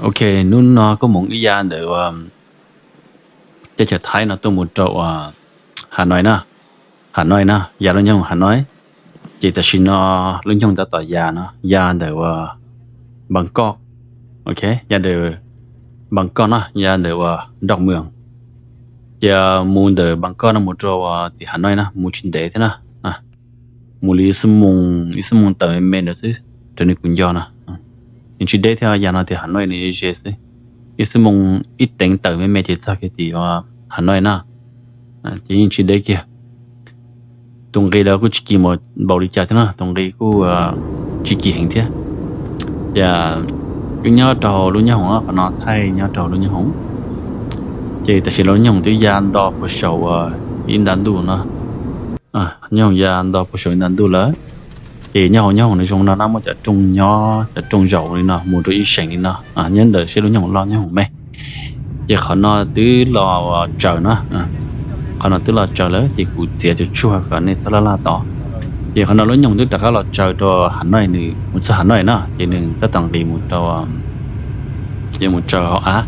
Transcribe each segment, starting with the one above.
Ok, hnub no kuj moog wb ya ntawm teb chaws Thaib no tuaj mus rau uas Hanoi na, Hanoi na, ya lub nyoog Hanoi. Ces tam sim no lub nyoog tab tom ya no ya ntawm uas Bangkok, ok, ya ntawm Bangkok na, ya ntawm uas Dok Muees. Ces mus ntawm Bangkok no mus rau uas tim Hanoi na mus tsis ntev thiab na, mus li ib xuab moos, ib xuab moos tawm me me ntawd xwb raws li kuv nco no. Nws tsis deb thiab, ya no tim Hanoi nws ze xwb, ib xuab moos ib teev tawm me me ces txog kiag tim uas Hanoi na. Ces yeej tsis deb kiag. Tus nqi los kuj tsis kim npaum li cas thiab na, tus nqi kuj tsis kim heev thiab. Ces wb nyob rau lub nyob hoom, qhov no thaij nyob rau lub nyob hoom. Ces tam sim no lub nyob hoom twb ya nto puag saum uas ib nta ntuj no. Nyob hoom ya nto puag saum ib nta ntuj lawm. Ces nyob hauv nyob hoom nws zoo no na, muaj cov rooj nyob, cov rooj zaum li no mus rau ib seem li no. Nyob ntawm seb lub nyob hoom loj nyob hoom me. Ces qhov no twb los tsaws na, qhov no twb los tsaws lawm ces kuv txiav tsuag tsuag kom nej txhob laj laj tod. Ces qhov no lub nyoog twb rov qab los tsaws rau Hanoi, nws mus txog Hanoi na ces nws tab tom nqis mus rau, yuav mus tsaws hauv av.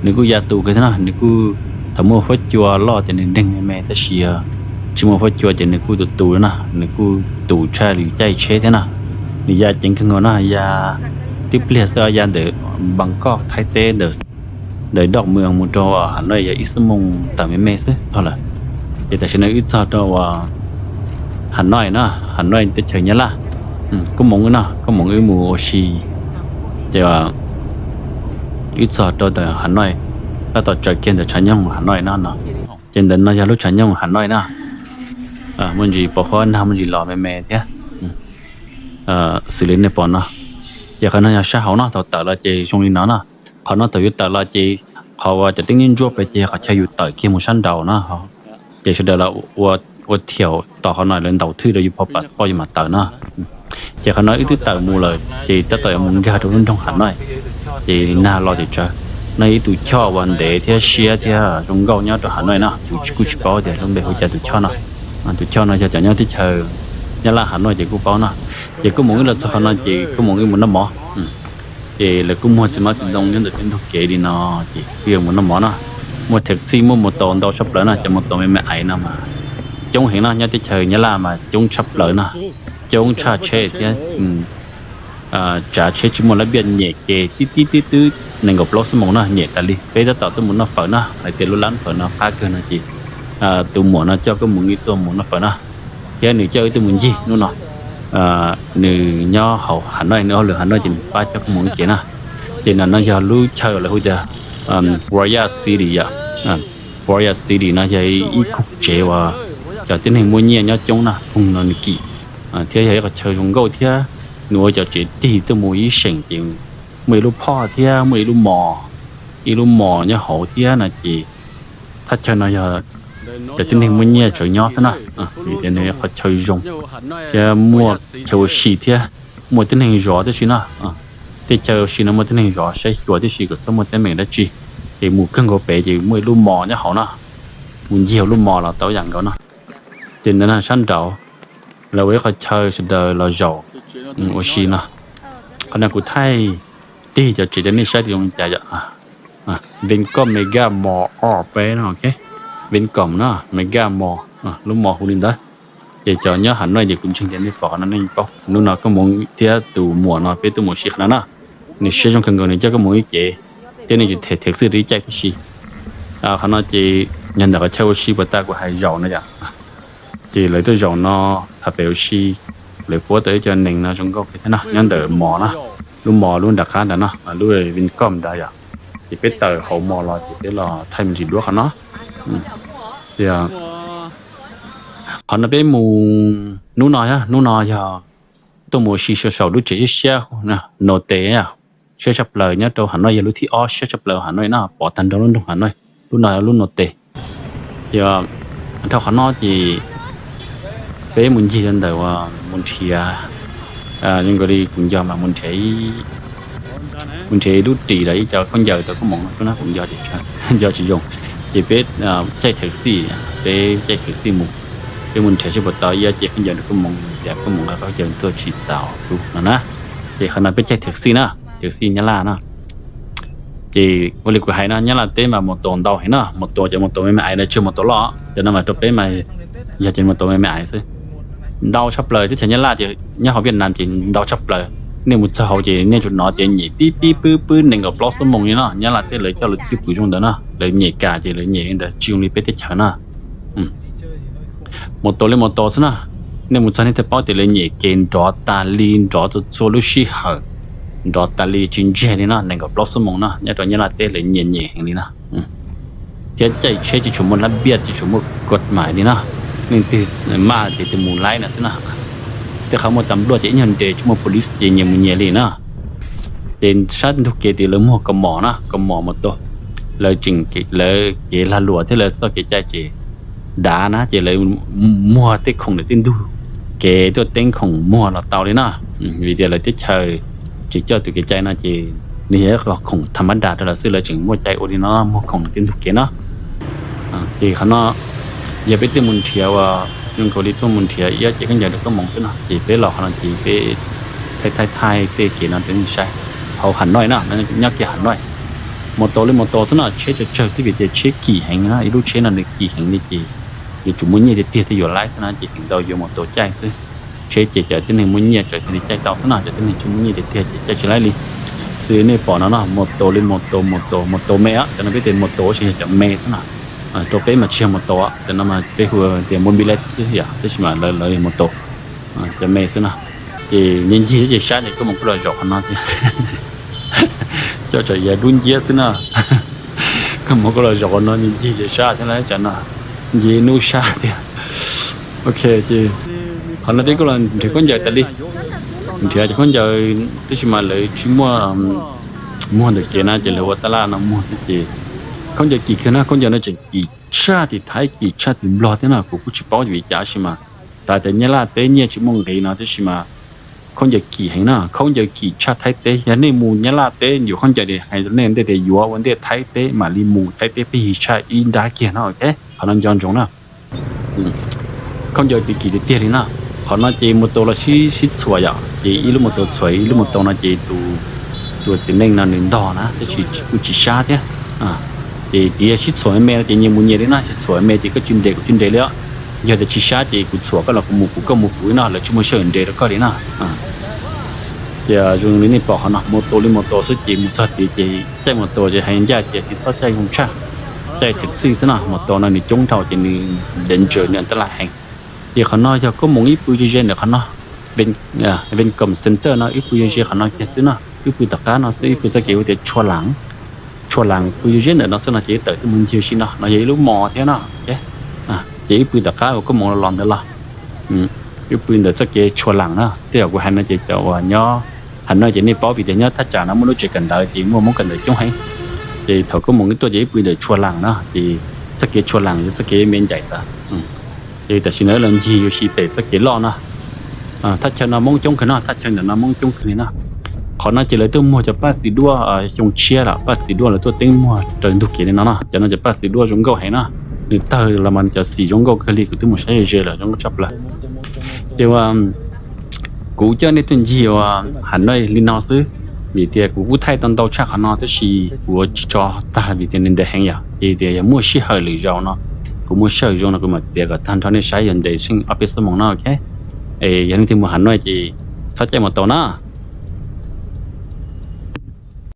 Nws kuj ya tus kawg thiab na, nws kuj thaum muaj huab cua loj ces nws neeg me me tab sis tsis muaj huab cua ces nws kuj tus tus na, nws kuj tus tshaj li caij tsheb thiab na. Nws ya ceev kawg nkaus na, ya tib pliag xwb ya ntawm Bangkok Thaib teb ntawm Dok Muees mus rau Hanoi yog ib xuab moos tawm me me xwb txog lawm. Ces tam sim no wb txog rau uas Hanoi na, Hanoi teb chaws Nyab Laj. Koj moov wb no, koj moov wb mus ua si. Ces wb txog rau ntawm Hanoi, tab tom tsaws kiag ntawm tshav nyoog Hanoi no no. Ces ntawm no yog lub tshav nyoog Hanoi na. Muaj ntsis pos huab nag, muaj ntsis los me me thiab, xws li nej pom no. Ces qhov no yog sab hauv no, thaum tawm los ces zoo li no na. Qhov no thaum yus tawm los ces qhov uas cov teeb ntsuab pem ces yog qhov chaw yus tawm kiag mus sab nraud na. Ces sawv daws los ua thiaum tos qhov no lawv ntaus thwj rau yus phau pas poj yus mam tawm no. Ces qhov no wb twb tawm mus lawm ces tab tom yuav mus nkag rau lub nroog Hanoi. Ces nag los tim tsawv, no ib tus choj uas ntev thiab siab thiab zoo nkauj nyob rau Hanoi no, kuv kuj tsis paub tias lub npe hu cas tus choj no. Tus choj no yog cov nyob teb chaws Nyab Laj Hanoi ces kuj paub no. Ces koj moov wb los txog qhov no ces koj moov wb mus noj mov. Ces lawv kuj muag txiv hmab txiv ntoo nyob ntawm tej ntug kev li no, ces kuj yuav mus noj mov no. Muaj thev txij, muaj mus taus ntau tshaj plaws no, cov mus taus me me ais no mas coob heev no, nyob teb chaws Nyab Laj mas coob tshaj plaws no, coob tshaj tsheb thiab. Tsav tsheb tsis muaj lab npiaj, nyem kev tib tib tib twb nees nkaum plaub xuab moos no, nyem tas li. Peb tab tom tuaj mus noj fawm no, hais tias lub lab fawm no qab kawg no ces tus muam no coj koj moov wb tuaj mus noj fawm no, thiab nws coj wb tuaj mus ncig hnub no. Nws nyob hauv Hanoi, nws ua hauj lwm Hanoi ces nws pab coj koj moov wb kev na. Ces no no yog lub chaw lawv hu tias Royal City yom. Royal City no yog ib koog tsev uas cov tib neeg muaj nyiaj nyob coob na, koog no nws kim, thiab yog ib qhov chaw zoo nkauj thiab. Nws ua cov tsev tig tuaj mus ib seem ces muaj ib lub phoj thiab muaj ib lub mos, ib lub mos nyob hauv thiab no ces thaj chaw no yog cov tib neeg muaj nyiaj tsawv nyob xwb na. Vim tias nws qhov chaw zoo thiab muaj chaw ua si thiab muaj tib neeg zov tib si na. Tej chaw ua si no muaj tib neeg zov saib xyuas tib si kom txhob muaj teeb meem dab tsi. Ces mus kawg nkaus pem ces muaj ib lub mos nyob hauv no, mus ncig hauv lub mos los tau yam nkaus no. Ces ntawd no sab nraud lawv ua ib qhov chaw sawv daws los zaum ua si no. Qhov no kuv thaij tig cov tsev rau nej saib tias zoo li cas yom. Vingom Mega Mall ob peb no, ok. Vingom no Mega Mall, lub mos hu li ntawd. Ces cov nyob Hanoi ces kuv ntseeg tias nej pom qhov no nej paub. Hnub no koj moov thiab tus muam no peb tuaj mus ua si qhov no na. Nws siab zoo kawg nkaus, nws coj koj moov ib kev thiab nws tsis them thev xwb rau ib caij tib si. Qhov no ces yog ntawm qhov chaw ua si puas tas kuv hais zaum no yom. Ces lawv tuaj zaum no tham pem ua si, lawv puab tau ib co nees no zoo nkauj kawg thiab no, nyob ntawm mos na, lub mos lub nram qab ntawd no, lub Vingom ntawd yom. Ces peb tawm hauv mos los ces peb los thaij me ntsis duab qhov no. Qhov no peb mus hnub no, hnub no yog tuaj mus ua si saum lub tsev siab siab Note, siab tshaj plaws nyob rau Hanoi, yog lub thib ob siab tshaj plaws Hanoi no, pom tag nrho lub nroog Hanoi. Lub no lub Note. Ces dhau qhov no ces peb mus ncig rau ntawm uas mus nrhiav, zoo nkaus li kuv nco mas mus nrhiav, mus nrhiav ib lub ris los ib co khaub ncaws rau koj moov no, kuv nco, nco tsis zoo. Ces peb caij thawv xij, peb caij thawv xij mus, peb mus nrhiav seb puas tau ib co khaub ncaws rau koj moov, tias koj moov nqa khaub ncaws tuaj tsis txaus tus no na. Ces qhov no peb caij thawv xij na. cawv xij Nyab Laj na. Ces ua li kuv hais no, Nyab Laj teb mas mus tos ntau heev no, mus tos cov mus tos me me ais no, tsis mus tos loj, cov no mas rau peb mas yog cov mus tos me me ais xwb. Ntau tshaj plaws teb chaws Nyab Laj ces nyob hauv Viaj Nam ces ntau tshaj plaws. Nej mus txog hauv ces nej tsuas hnov tias nyem pib pib pwb pwb nees nkaum plaub xuab moos li no. Nyab Laj teb lawv coj lawv cwj pwm zoo ntawd no, lawv nyem kas ces lawv nyem li ntawd, tsis zoo li peb teb chaws no. Mus tos li mus tos xwb no, nej mus txog nej thiaj paub tias lawv nyem kev nrov tas li, nrov txhua txhua lub sij hawm, nrov tas li tsis ntsiag li no, nees nkaum plaub xuab moos no, nyob rau Nyab Laj teb lawv nyem nyem heev li no. Thiab caij tsheb tsis tshua muaj lab npiaj, tsis tshua muaj kod mais li no. Leej twg maj ces tus mus laib no xwb no. Tej qhov muaj tas npluaj ces ib nyuag nres tsis muaj police ces nyias mus nyias li no. Ces sab ntug kev tias lawv muag kaus mom no, kaus mom mus tos, lawv tseem, lawv kev lag luam thiab lawv txoj kev cai ces dav na, ces lawv muag tej khoom ntawm tej ntug kev tuaj teeb khoom muag los tau li no. Vim tias lawv teb chaws tsis coj tus kev cai no ces nws yog ib qho khoom tham mab das rau lawv xwb, lawv tseem muaj cai ua li no, muag khoom ntawm tej ntug kev no. Ces qhov no yog peb tuaj mus nrhiav uas zoo nkaus li tuaj mus nrhiav ib ob cev khaub ncaws rau koob moov xwb no, ces peb los qhov no ces peb thaij thaij thaij tej kev no rau nej saib. Hauv Hà Nội na, nyob kiag Hà Nội, mus tos li mus tos xwb no, tsheb tsawg tsawg thiab vim tias tsheb kim heev na, ib lub tsheb no nws kim heev li ces yuav tsum muaj nyiaj tiag tiag thiaj yuav laib xwb no, ces feem ntau yuav mus tos caij xwb. Tsheb ces cov tib neeg muaj nyiaj ces thiaj li caij tau xwb no, cov tib neeg tsis muaj nyiaj tiag tiag ces caij tsis laib li. Xws nej pom no no, mus tos li mus tos, mus tos, mus tos me, cov no peb tias mus tos tsis yog cov me xwb no. Rau peb mas tsis yog mus tos, cov no mas peb hu tias mus bi lej xwb yom, tab sis mas lawv lawv yog mus tos, cov me xwb no. Ces ncig ncig ces sab ces koj mus koj los zaum qhov no thiab. Coj tsam yav dub nciab xwb no. Koj mus koj los zaum qhov no ncig ncig ces sab thiab na, tsam no ncig hnub sab tiag. Ok, ces qhov no peb kuj los nrhiav khaub ncaws tas li, nrhiav cov khaub ncaws tab sis mas lawv tsis muaj muag ntawm kev na, ces lawv ua tab laj no muag xwb ces khaub ncaws kim kawg na, khaub ncaws no tseem kim tshaj tim Thaib, kim tshaj tim Nplog thiab no, kuv kuj tsis paub vim cas tab sis mas xav tias Nyab Laj teb nyiaj tsis muaj nqis no tab sis mas khaub ncaws kim heev na, khaub ncaws kim tshaj Thaib teb. Yog nej mus Nyab Laj teb yuav khaub ncaws li hais rau nej ntej tias yuav ua ntej Thaib teb mam li mus, Thaib teb peb yig tshaj ib nrab kiag no, ok. Qhov no nco ntsoov na. Khaub ncaws tim kim tiag tiag li na. Qhov no ces mus tos los sib sib txhuam yom, ces ib lub mus tos txhuam ib lub mus tos no ces tus, tus txiv neej no nws ntog na tab sis kuj tsis sab thiab. Ces tias sib txhuam me me no ces nyias mus nyias li na, sib txhuam me ces koj tsis nres kuv tsis nres li os. Yog tias tsis sab ces kuv txhuam koj los kuv mus kuv, koj mus kuv li no, lawv tsis muaj sij hawm nres rau koj li na. Ces zoo li nej pom qhov no, mus tos li mus tos xwb ces mus txog tid ces caij mus tos ces hais ncaj tias tsis txhob caij zoo tshaj, caij thav txhij xwb no, mus tos no nws coob dhau ces nws danger, nws tab laj heev. Ces qhov no yog koob moov ib pw ze ze ntawm qhov no, Ven Com Center no ib pw ze ze qhov no kiag xwb no, ib pw tom qab no xwb, ib pw txoj kev hu tias Tshua Laam, Tshua Laam pw ze ze ntawm no xwb no ces tawm tuaj mus ncig si no, no yog ib lub mos thiab no. Ces ib pw tom qab uas koob moov los los ntawd los, ib pw ntawm txoj kev Tshua Laam na. Tej zaum kuv hais no ces cov uas nyob Hà Nội ces nej paub vim tias nyob thaj tsam no muaj lub tsev kawm ntawv ces muaj Hmoob kawm ntawv coob heev. Ces thaum koob moov wb tuaj ces ib pw ntawm Tshua Laam na, ces txoj kev Tshua Laam yog txoj kev me ncaim tas. Ces tam sim no los ncig yuav si pem txoj kev loj no. Thaj chaw no Hmoob coob kawg no, thaj chaw ntawm no Hmoob coob kawg li no. Qhov no ces lawv tuaj muag cov paj xim duaj xyoo tshiab lawm, paj xim duaj lawv tuaj teeb muag raws ntug kev li no no. Cov no cov paj xim duaj zoo nkauj heev no, nws tawg los mas cov xim zoo nkauj kawg li, kuv twb mus saib ze ze lawm, zoo nkauj tshaj plaws. Ces ua kuv coj nej tuaj ncig ua Hà Nội li no xwb, vim tias kuv kuj thaij tau ntau tshaj qhov no tab sis kuv tsis tso tag vim tias nws ntev heev yom. Ces tias yog muaj sij hawm lwm zaus no, kuv muaj sij hawm zoo no kuv mam txiav kom tag nrho nej saib, yog ntev tsheej ob peb xuab moos no, ok. Es yog leej twg mus Hà Nội ces txhob caij mus tau na.